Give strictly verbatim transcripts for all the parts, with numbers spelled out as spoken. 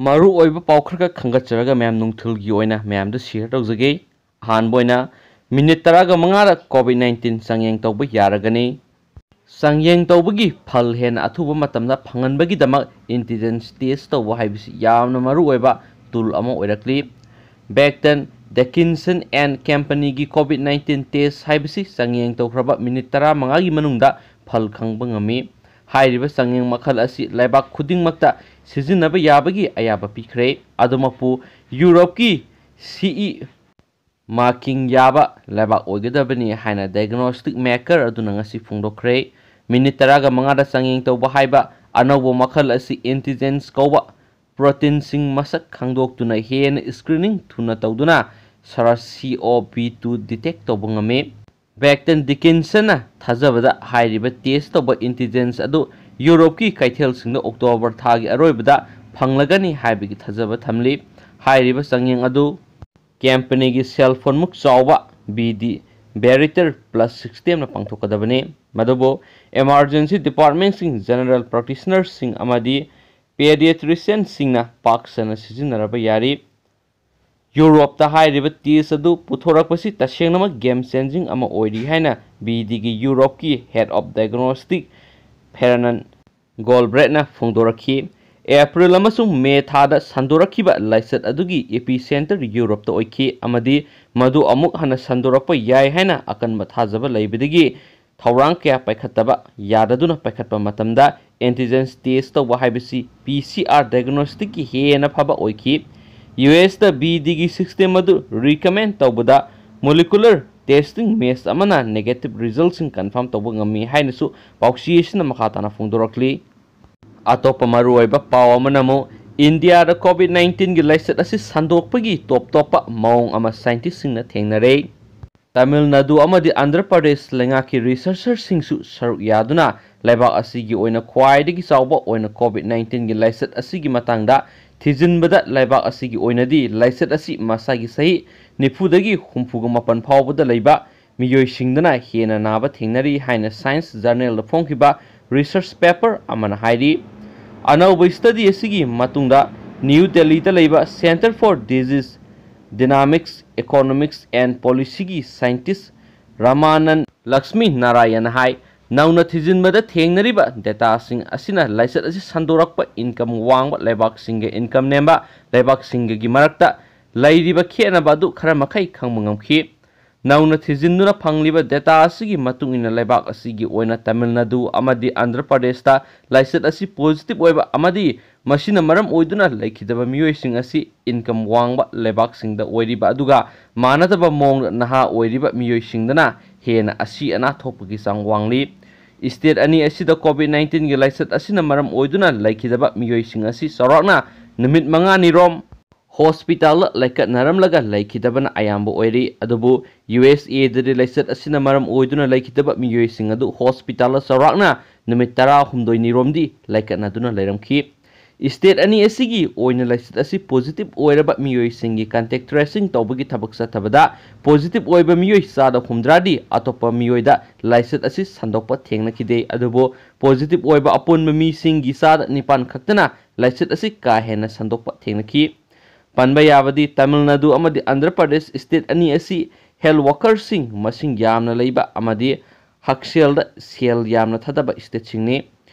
ꯃꯔꯨ ꯑꯣꯏꯕ ꯄꯥꯎ ꯈꯔ ꯈꯛ ꯈꯟꯒꯠꯆꯔꯒ ꯃꯌꯥꯝ ꯅꯨꯡꯊꯤꯜꯒꯤ ꯑꯣꯏꯅ ꯃꯌꯥꯝꯗ share ꯇꯧꯖꯒꯦ꯫ ꯑꯍꯥꯟꯕ ꯑꯣꯏꯅ, ꯃꯤꯅꯤꯠ ꯇꯔꯥꯒ ꯃꯉꯥꯗ COVID nineteen ꯆꯥꯡꯌꯦꯡ ꯇꯧꯕ ꯌꯥꯔꯒꯅꯤ꯫ ꯆꯥꯡꯌꯦꯡ ꯇꯧꯕꯒꯤ ꯐꯜ ꯍꯦꯟꯅ ꯑꯊꯨꯕ ꯃꯇꯝꯗ ꯐꯪꯍꯟꯕꯒꯤꯗꯃꯛ antigens test ꯇꯧꯕ ꯍꯥꯏꯕꯁꯤ ꯌꯥꯝꯅ ꯃꯔꯨ ꯑꯣꯏꯕ tool ꯑꯃ ꯑꯣꯏꯔꯛꯂꯤ꯫ Becton Dickinson and Companyꯒꯤ COVID nineteen test ꯍꯥꯏꯕꯁꯤ ꯆꯥꯡꯌꯦꯡ ꯇꯧꯈ꯭ꯔꯕ ꯃꯤꯅꯤꯠ ꯇꯔꯥꯃꯉꯥꯒꯤ ꯃꯅꯨꯡꯗ ꯐꯜ ꯈꯪꯕ ꯉꯝꯃꯤ꯫ ꯍꯥꯏꯔꯤꯕ ꯆꯥꯡꯌꯦꯡ ꯃꯈꯜ ꯑꯁꯤ ꯂꯩꯕꯥꯛ ꯈꯨꯗꯤꯡꯃꯛꯇ ꯁꯤꯖꯤꯟꯅꯕ ꯌꯥꯕꯒꯤ ꯑꯌꯥꯕ ꯄꯤꯈ꯭ꯔꯦ꯫ ꯑꯗꯨꯃꯛꯄꯨ, ꯌꯨꯔꯣꯞꯀꯤ CE marking ꯌꯥꯕ ꯂꯩꯕꯥꯛ ꯑꯣꯏꯒꯗꯕꯅꯤ ꯍꯥꯏꯅ diagnostic maker ꯑꯗꯨꯅ ꯉꯁꯤ ꯐꯣꯡꯗꯣꯛꯈ꯭ꯔꯦ꯫ ꯃꯤꯅꯤꯠ ꯇꯔꯥꯒ ꯃꯉꯥꯗ ꯆꯥꯡꯌꯦꯡ ꯇꯧꯕ ꯍꯥꯏꯕ ꯑꯅꯧꯕ ꯃꯈꯜ ꯑꯁꯤ antigens ꯀꯧꯕ proteinꯁꯤꯡ ꯃꯁꯛ ꯈꯪꯗꯣꯛꯇꯨꯅ ꯍꯦꯟꯅ screening ꯊꯨꯅ ꯇꯧꯗꯨꯅ ꯁꯥꯔ CoV two detect ꯇꯧꯕ ꯉꯝꯃꯤ꯫ Becton Dickinsonꯅ ꯊꯥꯖꯕꯗ, ꯍꯥꯏꯔꯤꯕ test ꯇꯧꯕ antigens ꯑꯗꯨ ꯌꯨꯔꯣꯞꯀꯤ ꯀꯩꯊꯦꯜꯁꯤꯡꯗ October ꯊꯥꯒꯤ ꯑꯔꯣꯏꯕꯗ ꯐꯪꯂꯒꯅꯤ ꯍꯥꯏꯕꯒꯤ ꯊꯥꯖꯕ ꯊꯝꯂꯤ꯫ ꯍꯥꯏꯔꯤꯕ ꯆꯥꯡꯌꯦꯡ ꯑꯗꯨ companyꯒꯤ cell phoneꯃꯨꯛ ꯆꯥꯎꯕ BD Veritor Plus systemꯅ ꯄꯥꯡꯊꯣꯛꯀꯗꯕꯅꯤ꯫ ꯃꯗꯨꯕꯨ emergency departmentꯁꯤꯡ, general practitionerꯁꯤꯡ ꯑꯃꯗꯤ pediatricianꯁꯤꯡꯅ ꯄꯥꯛ ꯁꯟꯅ ꯁꯤꯖꯤꯟꯅꯔꯕ ꯌꯥꯔꯤ꯫ ꯌꯨꯔꯣꯞꯇ ꯍꯥꯏꯔꯤꯕ test ꯑꯗꯨ ꯄꯨꯊꯣꯔꯛꯄꯁꯤ ꯇꯁꯦꯡꯅꯃꯛ game changing ꯑꯃ ꯑꯣꯏꯔꯤ ꯍꯥꯏꯅ BDꯒꯤ ꯌꯨꯔꯣꯞꯀꯤ head of diagnostic Fernand Galbraithꯅ ꯐꯣꯡꯗꯣꯔꯛꯈꯤ꯫ April ꯑꯃꯁꯨꯡ May ꯊꯥꯗ ꯁꯟꯗꯣꯔꯛꯈꯤꯕ ꯂꯥꯏꯆꯠ ꯑꯗꯨꯒꯤ epicenter ꯌꯨꯔꯣꯞꯇ ꯑꯣꯏꯈꯤ ꯑꯃꯗꯤ ꯃꯗꯨ ꯑꯃꯨꯛ ꯍꯟꯅ ꯁꯟꯗꯣꯔꯛꯄ ꯌꯥꯏ ꯍꯥꯏꯅ ꯑꯀꯟꯕ ꯊꯥꯖꯕ ꯂꯩꯕꯗꯒꯤ ꯊꯧꯔꯥꯡ ꯀꯌꯥ ꯄꯥꯏꯈꯠꯇꯕ ꯌꯥꯗꯗꯨꯅ ꯄꯥꯏꯈꯠꯄ ꯃꯇꯝꯗ antigens test ꯇꯧꯕ ꯍꯥꯏꯕꯁꯤ PCR diagnosticꯀꯤ ꯍꯦꯟꯅ ꯐꯕ ꯑꯣꯏꯈꯤ꯫ USꯇ BDꯒꯤ system ꯑꯗꯨ recommend ꯇꯧꯕꯗ molecular testing method ꯑꯃꯅ negative resultꯁꯤꯡ confirm ꯇꯧꯕ ꯉꯝꯃꯤ ꯍꯥꯏꯅꯁꯨ ꯄꯥꯎꯆꯦ ꯑꯁꯤꯅ ꯃꯈꯥ ꯇꯥꯅ ꯐꯣꯡꯗꯣꯔꯛꯂꯤ꯫ ꯑꯇꯣꯞꯄ ꯃꯔꯨꯑꯣꯏꯕ ꯄꯥꯎ ꯑꯃꯅ ꯑꯃꯨꯛ ꯏꯟꯗꯤꯌꯥꯗ COVID nineteenꯒꯤ ꯂꯥꯏꯆꯠ ꯑꯁꯤ ꯁꯟꯗꯣꯛꯄꯒꯤ ꯇꯣꯞ ꯇꯣꯞꯄ ꯃꯑꯣꯡ ꯑꯃ scientistꯁꯤꯡꯅ ꯊꯦꯡꯅꯔꯦ꯫ ꯇꯥꯃꯤꯜ ꯅꯥꯗꯨ ꯑꯃꯗꯤ ꯑꯟꯙ꯭ꯔ ꯄ꯭ꯔꯗꯦꯁ ꯂꯩꯉꯥꯛꯀꯤ researcherꯁꯤꯡꯁꯨ ꯁꯔꯨꯛ ꯌꯥꯗꯨꯅ ꯂꯩꯕꯥꯛ ꯑꯁꯤꯒꯤ ꯑꯣꯏꯅ ꯈ꯭ꯋꯥꯏꯗꯒꯤ ꯆꯥꯎꯕ ꯑꯣꯏꯅ COVID nineteenꯒꯤ ꯂꯥꯏꯆꯠ ꯑꯁꯤꯒꯤ ꯃꯇꯥꯡꯗ ꯊꯤꯖꯤꯟꯕꯗ ꯂꯩꯕꯥꯛ ꯑꯁꯤꯒꯤ ꯑꯣꯏꯅꯗꯤ ꯂꯥꯏꯆꯠ ꯑꯁꯤ ꯃꯁꯥꯒꯤ ꯆꯍꯤ ꯅꯤꯐꯨꯗꯒꯤ ꯍꯨꯝꯐꯨꯒ ꯃꯥꯄꯟ ꯐꯥꯎꯕꯗ ꯂꯩꯕ ꯃꯤꯑꯣꯏꯁꯤꯡꯗꯅ ꯍꯦꯟꯅ ꯅꯥꯕ ꯊꯦꯡꯅꯔꯤ ꯍꯥꯏꯅ Science journalꯗ ꯐꯣꯡꯈꯤꯕ research paper ꯑꯃꯅ ꯍꯥꯏꯔꯤ꯫ ꯑꯅꯧꯕ study ꯑꯁꯤꯒꯤ ꯃꯇꯨꯡꯗ ꯅ꯭ꯌꯨ ꯗꯦꯜꯂꯤꯗ ꯂꯩꯕ Centre for Disease Dynamics, Economics and Policyꯒꯤ scientist ꯔꯥꯃꯥꯅꯟ Lakshmi Narayan ꯍꯥꯏ, ꯅꯧꯅ ꯊꯤꯖꯤꯟꯕꯗ ꯊꯦꯡꯅꯔꯤꯕ dataꯁꯤꯡ ꯑꯁꯤꯅ ꯂꯥꯏꯆꯠ ꯑꯁꯤ ꯁꯟꯗꯣꯔꯛꯄ income ꯋꯥꯡꯕ ꯂꯩꯕꯥꯛꯁꯤꯡꯒ income ꯅꯦꯝꯕ ꯂꯩꯕꯥꯛꯁꯤꯡꯒꯒꯤ ꯃꯔꯛꯇ ꯂꯩꯔꯤꯕ ꯈꯦꯠꯅꯕ ꯑꯗꯨ ꯈꯔ ꯃꯈꯩ ꯈꯪꯕ ꯉꯝꯈꯤ꯫ ꯅꯧꯅ ꯊꯤꯖꯤꯟꯗꯨꯅ ꯐꯪꯂꯤꯕ data ꯑꯁꯤꯒꯤ ꯃꯇꯨꯡ ꯏꯟꯅ ꯂꯩꯕꯥꯛ ꯑꯁꯤꯒꯤ ꯑꯣꯏꯅ ꯇꯥꯃꯤꯜ ꯅꯥꯗꯨ ꯑꯃꯗꯤ ꯑꯟꯙ꯭ꯔ ꯄ꯭ꯔꯗꯦꯁꯇ ꯂꯥꯏꯆꯠ ꯑꯁꯤ positive ꯑꯣꯏꯕ ꯑꯃꯗꯤ ꯃꯁꯤꯅ ꯃꯔꯝ ꯑꯣꯏꯗꯨꯅ ꯂꯩꯈꯤꯗꯕ ꯃꯤꯑꯣꯏꯁꯤꯡ ꯑꯁꯤ income ꯋꯥꯡꯕ ꯂꯩꯕꯥꯛꯁꯤꯡꯗ ꯑꯣꯏꯔꯤꯕ ꯑꯗꯨꯒ ꯃꯥꯟꯅꯗꯕ ꯃꯑꯣꯡꯗ ꯅꯍꯥ ꯑꯣꯏꯔꯤꯕ ꯃꯤꯑꯣꯏꯁꯤꯡꯗꯅ ꯍꯦꯟꯅ ꯑꯁꯤ ꯑꯅꯥ ꯊꯣꯛꯄꯒꯤ ꯆꯥꯡ ꯋꯥꯡꯂꯤ꯫ State ꯑꯅꯤ ꯑꯁꯤꯗ COVID nineteenꯒꯤ ꯂꯥꯏꯆꯠ ꯑꯁꯤꯅ ꯃꯔꯝ ꯑꯣꯏꯗꯨꯅ ꯂꯩꯈꯤꯗꯕ ꯃꯤꯑꯣꯏꯁꯤꯡ ꯑꯁꯤ ꯆꯥꯎꯔꯥꯛꯅ ꯅꯨꯃꯤꯠ ꯃꯉꯥꯅꯤꯔꯣꯝ hospitalꯗ ꯂꯩꯀꯠꯅꯔꯝꯂꯒ ꯂꯩꯈꯤꯗꯕꯅ ꯑꯌꯥꯝꯕ ꯑꯣꯏꯔꯤ꯫ ꯑꯗꯨꯕꯨ USAꯗꯗꯤ ꯂꯥꯏꯆꯠ ꯑꯁꯤꯅ ꯃꯔꯝ ꯑꯣꯏꯗꯨꯅ ꯂꯩꯈꯤꯗꯕ ꯃꯤꯑꯣꯏꯁꯤꯡ ꯑꯗꯨ hospitalꯗ ꯆꯥꯎꯔꯥꯛꯅ ꯅꯨꯃꯤꯠ ꯇꯔꯥꯍꯨꯝꯗꯣꯏꯅꯤꯔꯣꯝꯗꯤ ꯂꯩꯀꯠꯅꯗꯨꯅ ꯂꯩꯔꯝꯈꯤ꯫ State ꯑꯅꯤ ꯑꯁꯤꯒꯤ ꯑꯣꯏꯅ ꯂꯥꯏꯆꯠ ꯑꯁꯤ positive ꯑꯣꯏꯔꯕ ꯃꯤꯑꯣꯏꯁꯤꯡꯒꯤ contact tracing ꯇꯧꯕꯒꯤ ꯊꯕꯛ ꯆꯠꯊꯕꯗ positive ꯑꯣꯏꯕ ꯃꯤꯑꯣꯏ ꯆꯥꯗ ꯍꯨꯝꯗ꯭ꯔꯥꯗꯤ ꯑꯇꯣꯞꯄ ꯃꯤꯑꯣꯏꯗ ꯂꯥꯏꯆꯠ ꯑꯁꯤ ꯁꯟꯗꯣꯛꯄ ꯊꯦꯡꯅꯈꯤꯗꯦ꯫ ꯑꯗꯨꯕꯨ positive ꯑꯣꯏꯕ ꯑꯄꯨꯟꯕ ꯃꯤꯁꯤꯡꯒꯤ ꯆꯥꯗ ꯅꯤꯄꯥꯟ ꯈꯛꯇꯅ ꯂꯥꯏꯆꯠ ꯑꯁꯤ ꯀꯥ ꯍꯦꯟꯅ ꯁꯟꯗꯣꯛꯄ ꯊꯦꯡꯅꯈꯤ꯫ ꯄꯟꯕ ꯌꯥꯕꯗꯤ ꯇꯥꯃꯤꯜ ꯅꯥꯗꯨ ꯑꯃꯗꯤ ꯑꯟꯙ꯭ꯔ ꯄ꯭ꯔꯗꯦꯁ state ꯑꯅꯤ ꯑꯁꯤ health workerꯁꯤꯡ ꯃꯁꯤꯡ ꯌꯥꯝꯅ ꯂꯩꯕ ꯑꯃꯗꯤ ꯍꯛꯁꯦꯜꯗ ꯁꯦꯜ ꯌꯥꯝꯅ ꯊꯥꯗꯕ stateꯁꯤꯡꯅꯤ꯫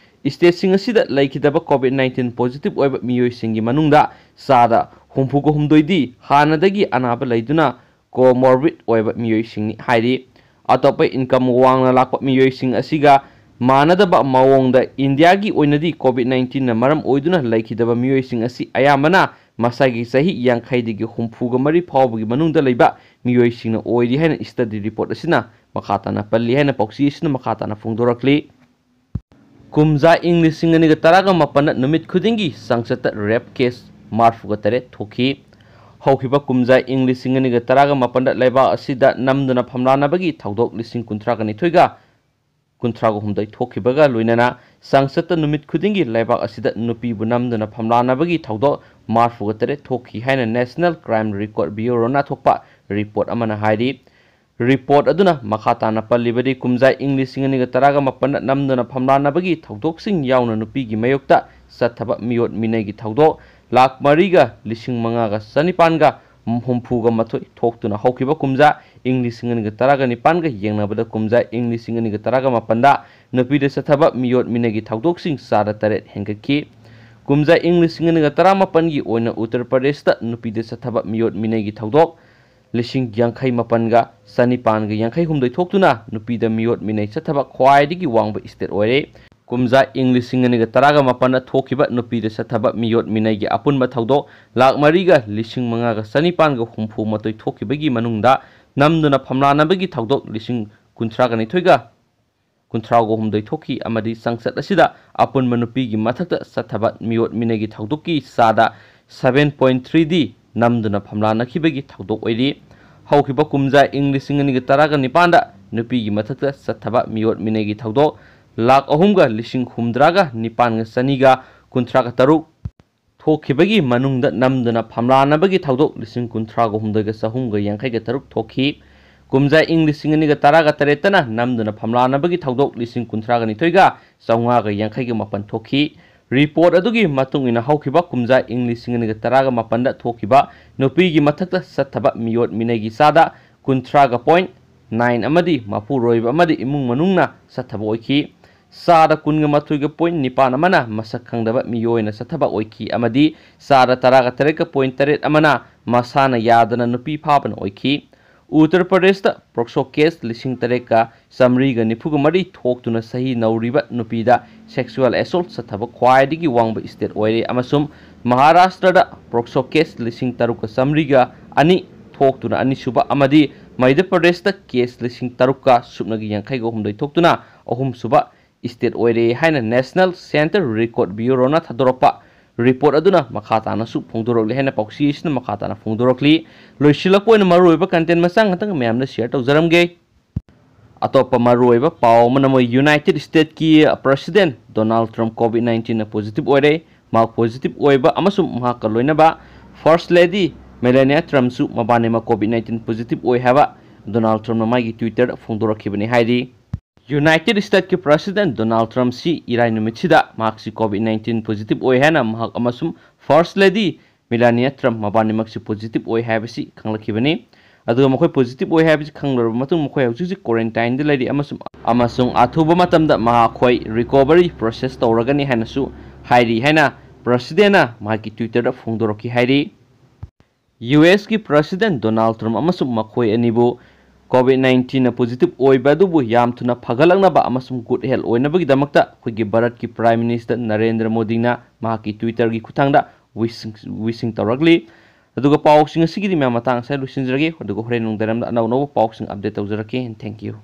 Stateꯁꯤꯡ ꯑꯁꯤꯗ ꯂꯩꯈꯤꯗꯕ COVID nineteen positive ꯑꯣꯏꯕ ꯃꯤꯑꯣꯏꯁꯤꯡꯒꯤ ꯃꯅꯨꯡꯗ ꯆꯥꯗ ꯍꯨꯝꯐꯨꯒ ꯍꯨꯝꯗꯣꯏꯗꯤ ꯍꯥꯟꯅꯗꯒꯤ ꯑꯅꯥꯕ ꯂꯩꯗꯨꯅ comorbid ꯑꯣꯏꯕ ꯃꯤꯑꯣꯏꯁꯤꯡꯅꯤ ꯍꯥꯏꯔꯤ꯫ ꯑꯇꯣꯞꯄ income ꯋꯥꯡꯅ ꯂꯥꯛꯄ ꯃꯤꯑꯣꯏꯁꯤꯡ ꯑꯁꯤꯒ ꯃꯥꯟꯅꯗꯕ ꯃꯑꯣꯡꯗ ꯏꯟꯗꯤꯌꯥꯒꯤ ꯑꯣꯏꯅꯗꯤ COVID nineteenꯅ ꯃꯔꯝ ꯑꯣꯏꯗꯨꯅ ꯂꯩꯈꯤꯗꯕ ꯃꯤꯑꯣꯏꯁꯤꯡ ꯑꯁꯤ ꯑꯌꯥꯝꯕꯅ ꯃꯁꯥꯒꯤ ꯆꯍꯤ ꯌꯥꯡꯈꯩꯗꯒꯤ ꯍꯨꯝꯐꯨꯒ ꯃꯔꯤ ꯐꯥꯎꯕꯒꯤ ꯃꯅꯨꯡꯗ ꯂꯩꯕ ꯃꯤꯑꯣꯏꯁꯤꯡꯅ ꯑꯣꯏꯔꯤ ꯍꯥꯏꯅ study report ꯑꯁꯤꯅ ꯃꯈꯥ ꯇꯥꯅ ꯄꯜꯂꯤ ꯍꯥꯏꯅ ꯄꯥꯎꯆꯦ ꯑꯁꯤꯅ ꯃꯈꯥ ꯇꯥꯅ ꯐꯣꯡꯗꯣꯔꯛꯂꯤ꯫ ꯀꯨꯝꯖꯥ ꯏꯪ ꯂꯤꯁꯤꯡ ꯑꯅꯤꯒ ꯇꯔꯥꯒ ꯃꯥꯄꯟꯗ ꯅꯨꯃꯤꯠ ꯈꯨꯗꯤꯡꯒꯤ ꯆꯥꯡꯆꯠꯇ rape case ꯃꯔꯤꯐꯨꯒ ꯇꯔꯦꯠ ꯊꯣꯛꯈꯤ꯫ ꯍꯧꯈꯤꯕ ꯀꯨꯝꯖꯥ ꯏꯪ ꯂꯤꯁꯤꯡ ꯑꯅꯤꯒ ꯇꯔꯥꯒ ꯃꯥꯄꯟꯗ ꯂꯩꯕꯥꯛ ꯑꯁꯤꯗ ꯅꯝꯗꯨꯅ ꯐꯝꯂꯥꯟꯅꯕꯒꯤ ꯊꯧꯗꯣꯛ ꯂꯤꯁꯤꯡ ꯀꯨꯟꯊ꯭ꯔꯥꯒ ꯅꯤꯊꯣꯏꯒ ꯀꯨꯟꯊ꯭ꯔꯥꯒ ꯍꯨꯝꯗꯣꯏ ꯊꯣꯛꯈꯤꯕꯒ ꯂꯣꯏꯅꯅ ꯆꯥꯡꯆꯠꯇ ꯅꯨꯃꯤꯠ ꯈꯨꯗꯤꯡꯒꯤ ꯂꯩꯕꯥꯛ ꯑꯁꯤꯗ ꯅꯨꯄꯤꯕꯨ ꯅꯝꯗꯨꯅ ꯐꯝꯂꯥꯟꯅꯕꯒꯤ ꯊꯧꯗꯣꯛ ꯃꯔꯤꯐꯨꯒ ꯇꯔꯦꯠ ꯊꯣꯛꯈꯤ ꯍꯥꯏꯅ National Crime Record Bureauꯅ ꯊꯣꯛꯄ report ꯑꯃꯅ ꯍꯥꯏꯔꯤ꯫ Report ꯑꯗꯨꯅ ꯃꯈꯥ ꯇꯥꯅ ꯄꯜꯂꯤꯕꯗꯤ, ꯀꯨꯝꯖꯥ ꯏꯪ ꯂꯤꯁꯤꯡ ꯑꯅꯤꯒ ꯇꯔꯥꯒ ꯃꯥꯄꯟꯗ ꯅꯝꯗꯨꯅ ꯐꯝꯂꯥꯟꯅꯕꯒꯤ ꯊꯧꯗꯣꯛꯁꯤꯡ ꯌꯥꯎꯅ ꯅꯨꯄꯤꯒꯤ ꯃꯥꯌꯣꯛꯇ ꯆꯠꯊꯕ ꯃꯤꯑꯣꯠ ꯃꯤꯅꯩꯒꯤ ꯊꯧꯗꯣꯛ ꯂꯥꯈ ꯃꯔꯤꯒ ꯂꯤꯁꯤꯡ ꯃꯉꯥꯒ ꯆꯅꯤꯄꯥꯟꯒ ꯍꯨꯝꯐꯨꯒ ꯃꯥꯊꯣꯏ ꯊꯣꯛꯇꯨꯅ ꯍꯧꯈꯤꯕ ꯀꯨꯝꯖꯥ ꯏꯪ ꯂꯤꯁꯤꯡ ꯑꯅꯤꯒ ꯇꯔꯥꯒ ꯅꯤꯄꯥꯟꯒ ꯌꯦꯡꯅꯕꯗ ꯀꯨꯝꯖꯥ ꯏꯪ ꯂꯤꯁꯤꯡ ꯑꯅꯤꯒ ꯇꯔꯥꯒ ꯃꯥꯄꯟꯗ ꯅꯨꯄꯤꯗ ꯆꯠꯊꯕ ꯃꯤꯑꯣꯠ ꯃꯤꯅꯩꯒꯤ ꯊꯧꯗꯣꯛꯁꯤꯡ ꯆꯥꯗ ꯇꯔꯦꯠ ꯍꯦꯟꯒꯠꯈꯤ꯫ ꯀꯨꯝꯖꯥ ꯏꯪ ꯂꯤꯁꯤꯡ ꯑꯅꯤꯒ ꯇꯔꯥꯃꯥꯄꯟꯒꯤ ꯑꯣꯏꯅ ꯎꯠꯇꯔ ꯄ꯭ꯔꯗꯦꯁꯇ ꯅꯨꯄꯤꯗ ꯆꯠꯊꯕ ꯃꯤꯑꯣꯠ ꯃꯤꯅꯩꯒꯤ ꯊꯧꯗꯣꯛ ꯂꯤꯁꯤꯡ ꯌꯥꯡꯈꯩ ꯃꯥꯄꯟꯒ ꯆꯅꯤꯄꯥꯟꯒ ꯌꯥꯡꯈꯩ ꯍꯨꯝꯗꯣꯏ ꯊꯣꯛꯇꯨꯅ ꯅꯨꯄꯤꯗ ꯃꯤꯑꯣꯠ ꯃꯤꯅꯩ ꯆꯠꯊꯕ ꯈ꯭ꯋꯥꯏꯗꯒꯤ ꯋꯥꯡꯕ ꯏꯁꯇꯦꯠ ꯑꯣꯏꯔꯦ꯫ ꯀꯨꯝꯖꯥ ꯏꯪ ꯂꯤꯁꯤꯡ ꯑꯅꯤꯒ ꯇꯔꯥꯒ ꯃꯥꯄꯟꯗ ꯊꯣꯛꯈꯤꯕ ꯅꯨꯄꯤꯗ ꯆꯠꯊꯕ ꯃꯤꯑꯣꯠ ꯃꯤꯅꯩꯒꯤ ꯑꯄꯨꯟꯕ ꯊꯧꯗꯣꯛ ꯂꯥꯈ ꯃꯔꯤꯒ ꯂꯤꯁꯤꯡ ꯃꯉꯥꯒ ꯆꯅꯤꯄꯥꯟꯒ ꯍꯨꯝꯐꯨ ꯃꯥꯊꯣꯏ ꯊꯣꯛꯈꯤꯕꯒꯤ ꯃꯅꯨꯡꯗ ꯅꯝꯗꯨꯅ ꯐꯝꯂꯥꯟꯅꯕꯒꯤ ꯊꯧꯗꯣꯛ ꯂꯤꯁꯤꯡ ꯀꯨꯟꯊ꯭ꯔꯥꯒ ꯅꯤꯊꯣꯏꯒ ꯀꯨꯟꯊ꯭ꯔꯥꯒ ꯍꯨꯝꯗꯣꯏ ꯊꯣꯛꯈꯤ ꯑꯃꯗꯤ ꯆꯥꯡꯆꯠ ꯑꯁꯤꯗ ꯑꯄꯨꯟꯕ ꯅꯨꯄꯤꯒꯤ ꯃꯊꯛꯇ ꯆꯠꯊꯕ ꯃꯤꯑꯣꯠ ꯃꯤꯅꯩꯒꯤ ꯊꯧꯗꯣꯛꯀꯤ ꯆꯥꯗ seven point three ꯗꯤ ꯅꯝꯗꯨꯅ ꯐꯝꯂꯥꯟꯅꯈꯤꯕꯒꯤ ꯊꯧꯗꯣꯛ ꯑꯣꯏꯔꯤ꯫ ꯍꯧꯈꯤꯕ ꯀꯨꯝꯖꯥ ꯏꯪ ꯂꯤꯁꯤꯡ ꯑꯅꯤꯒ ꯇꯔꯥꯒ ꯅꯤꯄꯥꯟꯗ ꯅꯨꯄꯤꯒꯤ ꯃꯊꯛꯇ ꯆꯠꯊꯕ ꯃꯤꯑꯣꯠ ꯃꯤꯅꯩꯒꯤ ꯊꯧꯗꯣꯛ ꯂꯥꯈ ꯑꯍꯨꯝꯒ ꯂꯤꯁꯤꯡ ꯍꯨꯝꯗ꯭ꯔꯥꯒ ꯅꯤꯄꯥꯟꯒ ꯆꯅꯤꯒ ꯀꯨꯟꯊ꯭ꯔꯥꯒ ꯇꯔꯨꯛ ꯊꯣꯛꯈꯤꯕꯒꯤ ꯃꯅꯨꯡꯗ ꯅꯝꯗꯨꯅ ꯐꯝꯂꯥꯟꯅꯕꯒꯤ ꯊꯧꯗꯣꯛ ꯂꯤꯁꯤꯡ ꯀꯨꯟꯊ꯭ꯔꯥꯒ ꯍꯨꯝꯗꯣꯏꯒ ꯆꯍꯨꯝꯒ ꯌꯥꯡꯈꯩꯒ ꯇꯔꯨꯛ ꯊꯣꯛꯈꯤ꯫ ꯀꯨꯝꯖꯥ ꯏꯪ ꯂꯤꯁꯤꯡ ꯑꯅꯤꯒ ꯇꯔꯥꯒ ꯇꯔꯦꯠꯇꯅ ꯅꯝꯗꯨꯅ ꯐꯝꯂꯥꯟꯅꯕꯒꯤ ꯊꯧꯗꯣꯛ ꯂꯤꯁꯤꯡ ꯀꯨꯟꯊ꯭ꯔꯥꯒ ꯅꯤꯊꯣꯏꯒ ꯆꯥꯝꯃꯉꯥꯒ ꯌꯥꯡꯈꯩꯒ ꯃꯥꯄꯟ ꯊꯣꯛꯈꯤ꯫ ꯔꯤꯄꯣꯔꯠ ꯑꯗꯨꯒꯤ ꯃꯇꯨꯡ ꯏꯟꯅ ꯍꯧꯈꯤꯕ ꯀꯨꯝꯖꯥ ꯏꯪ ꯂꯤꯁꯤꯡ ꯑꯅꯤꯒ ꯇꯔꯥꯒ ꯃꯥꯄꯟꯗ ꯊꯣꯛꯈꯤꯕ ꯅꯨꯄꯤꯒꯤ ꯃꯊꯛꯇ ꯆꯠꯊꯕ ꯃꯤꯑꯣꯠ ꯃꯤꯅꯩꯒꯤ ꯆꯥꯗ ꯀꯨꯟꯊ꯭ꯔꯥꯒ point nine ꯑꯃꯗꯤ ꯃꯄꯨꯔꯣꯏꯕ ꯑꯃꯗꯤ ꯏꯃꯨꯡ ꯃꯅꯨꯡꯅ ꯆꯠꯊꯕ ꯑꯣꯏꯈꯤ꯫ ꯆꯥꯗ ꯀꯨꯟꯒ ꯃꯥꯊꯣꯏꯒ point ꯅꯤꯄꯥꯟ ꯑꯃꯅ ꯃꯁꯛ ꯈꯪꯗꯕ ꯃꯤꯑꯣꯏꯅ ꯆꯠꯊꯕ ꯑꯣꯏꯈꯤ ꯑꯃꯗꯤ ꯆꯥꯗ ꯇꯔꯥꯒ ꯇꯔꯦꯠꯀ point ꯇꯔꯦꯠ ꯑꯃꯅ ꯃꯁꯥꯅ ꯌꯥꯗꯅ ꯅꯨꯄꯤ ꯐꯥꯕꯅ ꯑꯣꯏꯈꯤ꯫ ꯎꯠꯇꯔ ꯄ꯭ꯔꯗꯦꯁꯇ ꯄꯣꯛꯁꯣ ꯀꯦꯁ ꯂꯤꯁꯤꯡ ꯇꯔꯦꯠꯀ ꯆꯥꯃꯔꯤꯒ ꯅꯤꯐꯨꯒ ꯃꯔꯤ ꯊꯣꯛꯇꯨꯅ ꯆꯍꯤ ꯅꯧꯔꯤꯕ ꯅꯨꯄꯤꯗ ꯁꯦꯛꯁꯨꯑꯦꯜ ꯑꯦꯁꯣꯜꯠ ꯆꯠꯊꯕ ꯈ꯭ꯋꯥꯏꯗꯒꯤ ꯋꯥꯡꯕ ꯏꯁꯇꯦꯠ ꯑꯣꯏꯔꯦ ꯑꯃꯁꯨꯡ ꯃꯍꯥꯔꯥꯁꯇ꯭ꯔꯗ ꯄꯣꯛꯁꯣ ꯀꯦꯁ ꯂꯤꯁꯤꯡ ꯇꯔꯨꯛꯀ ꯆꯥꯃꯔꯤꯒ ꯑꯅꯤ ꯊꯣꯛꯇꯨꯅ ꯑꯅꯤꯁꯨꯕ ꯑꯃꯗꯤ ꯃꯙ꯭ꯌ ꯄ꯭ꯔꯗꯦꯁꯇ ꯀꯦꯁ ꯂꯤꯁꯤꯡ ꯇꯔꯨꯛꯀ ꯁꯨꯞꯅꯒꯤ ꯌꯥꯡꯈꯩꯒ ꯍꯨꯝꯗꯣꯏ ꯊꯣꯛꯇꯨꯅ ꯑꯍꯨꯝꯁꯨꯕ ꯏꯁꯇꯦꯠ ꯑꯣꯏꯔꯦ ꯍꯥꯏꯅ ꯅꯦꯁꯅꯦꯜ ꯁꯦꯟꯇꯔ ꯔꯦꯀꯣꯔꯗ ꯕ꯭ꯌꯨꯔꯣꯅ ꯊꯥꯗꯣꯔꯛꯄ ꯔꯤꯄꯣꯔꯠ ꯑꯗꯨꯅ ꯃꯈꯥ ꯇꯥꯅꯁꯨ ꯐꯣꯡꯗꯣꯔꯛꯂꯤ ꯍꯥꯏꯅ ꯄꯥꯎꯆꯦ ꯑꯁꯤꯅ ꯃꯈꯥ ꯇꯥꯅ ꯐꯣꯡꯗꯣꯔꯛꯂꯤ꯫ ꯂꯣꯏꯁꯤꯜꯂꯛꯄ ꯑꯣꯏꯅ ꯃꯔꯨꯑꯣꯏꯕ ꯀꯟꯇꯦꯟ ꯃꯆꯥ ꯉꯥꯛꯇꯪ ꯃꯌꯥꯝꯗ ꯁꯤꯌꯔ ꯇꯧꯖꯔꯝꯒꯦ꯫ ꯑꯇꯣꯞꯄ ꯃꯔꯨꯑꯣꯏꯕ ꯄꯥꯎ ꯑꯃꯅ ꯃꯣꯏ ꯌꯨꯅꯥꯏꯇꯦꯗ ꯁ꯭ꯇꯦꯠꯀꯤ ꯄ꯭ꯔꯁꯤꯗꯦꯟ ꯗꯣꯅꯥꯜꯗ ꯇ꯭ꯔꯝꯞ ꯀꯣꯚꯤꯗ ꯅꯥꯏꯟꯇꯤꯟꯅ ꯄꯣꯖꯤꯇꯤꯚ ꯑꯣꯏꯔꯦ꯫ ꯃꯍꯥꯛ ꯄꯣꯖꯤꯇꯤꯚ ꯑꯣꯏꯕ ꯑꯃꯁꯨꯡ ꯃꯍꯥꯛꯀ ꯂꯣꯏꯅꯕ ꯐꯥꯔꯁ ꯂꯦꯗꯤ ꯃꯦꯂꯥꯅꯤꯌꯥ ꯇ꯭ꯔꯝꯞꯁꯨ ꯃꯕꯥꯅꯤꯃꯛ ꯀꯣꯚꯤꯗ ꯅꯥꯏꯟꯇꯤꯟ ꯄꯣꯖꯤꯇꯤꯚ ꯑꯣꯏ ꯍꯥꯏꯕ ꯗꯣꯅꯥꯜꯗ ꯇ꯭ꯔꯝꯞꯅ ꯃꯥꯒꯤ ꯇ꯭ꯋꯤꯇꯔꯗ ꯐꯣꯡꯗꯣꯔꯛꯈꯤꯕꯅꯤ ꯍꯥꯏꯔꯤ꯫ ꯌꯨꯅꯥꯏꯇꯦꯗ ꯁ꯭ꯇꯦꯠꯀꯤ ꯄ꯭ꯔꯁꯤꯗꯦꯟ ꯗꯣꯅꯥꯜꯗ ꯇ꯭ꯔꯝꯞꯁꯤ ꯏꯔꯥꯏ ꯅꯨꯃꯤꯠꯁꯤꯗ ꯃꯍꯥꯛꯁꯤ ꯀꯣꯚꯤꯗ ꯅꯥꯏꯟꯇꯤꯟ ꯄꯣꯖꯤꯇꯤꯚ ꯑꯣꯏ ꯍꯥꯏꯅ ꯃꯍꯥꯛ ꯑꯃꯁꯨꯡ First Lady Melania Trump ꯃꯕꯥꯅꯤꯃꯛꯁꯨ positive ꯑꯣꯏ ꯍꯥꯏꯕꯁꯤ ꯈꯪꯂꯛꯈꯤꯕꯅꯤ꯫ ꯑꯗꯨꯒ ꯃꯈꯣꯏ positive ꯑꯣꯏ ꯍꯥꯏꯕꯁꯤ ꯈꯪꯂꯔꯕ ꯃꯇꯨꯡ ꯃꯈꯣꯏ ꯍꯧꯖꯤꯛ ꯍꯧꯖꯤꯛ quarantineꯗ ꯂꯩꯔꯤ ꯑꯃꯁꯨꯡ, ꯑꯃꯁꯨꯡ ꯑꯊꯨꯕ ꯃꯇꯝꯗ ꯃꯈꯣꯏ recovery process ꯇꯧꯔꯒꯅꯤ ꯍꯥꯏꯅꯁꯨ ꯍꯥꯏꯔꯤ ꯍꯥꯏꯅ Presidentꯅ ꯃꯍꯥꯛꯀꯤ Twitterꯗ ꯐꯣꯡꯗꯣꯔꯛꯈꯤ ꯍꯥꯏꯔꯤ꯫ USꯀꯤ President Donald Trump ꯑꯃꯁꯨꯡ ꯃꯈꯣꯏ ꯑꯅꯤꯕꯨ COVID nineteenꯅ positive ꯑꯣꯏꯕ ꯑꯗꯨꯕꯨ ꯌꯥꯝ ꯊꯨꯅ ꯐꯒꯠꯂꯛꯅꯕ ꯑꯃꯁꯨꯡ good health ꯑꯣꯏꯅꯕꯒꯤꯗꯃꯛꯇ ꯑꯩꯈꯣꯏꯒꯤ ꯚꯥꯔꯠꯀꯤ Prime Minister ꯅꯔꯦꯟꯗ꯭ꯔ ꯃꯣꯗꯤꯅ ꯃꯍꯥꯛꯀꯤ Twitterꯒꯤ ꯈꯨꯠꯊꯥꯡꯗ wishing, wishing ꯇꯧꯔꯛꯂꯤ꯫ ꯑꯗꯨꯒ ꯄꯥꯎꯁꯤꯡ ꯑꯁꯤꯒꯤꯗꯤ ꯃꯌꯥꯝ ꯃꯇꯥꯡ ꯑꯁꯤꯗ ꯂꯣꯏꯁꯤꯟꯖꯔꯒꯦ꯫ ꯑꯗꯨꯒ ꯍꯣꯔꯦꯟ ꯅꯨꯡꯗꯥꯡꯔꯝꯗ ꯑꯅꯧ ꯑꯅꯧꯕ ꯄꯥꯎꯁꯤꯡ update ꯇꯧꯖꯔꯛꯀꯦ꯫ And thank you꯫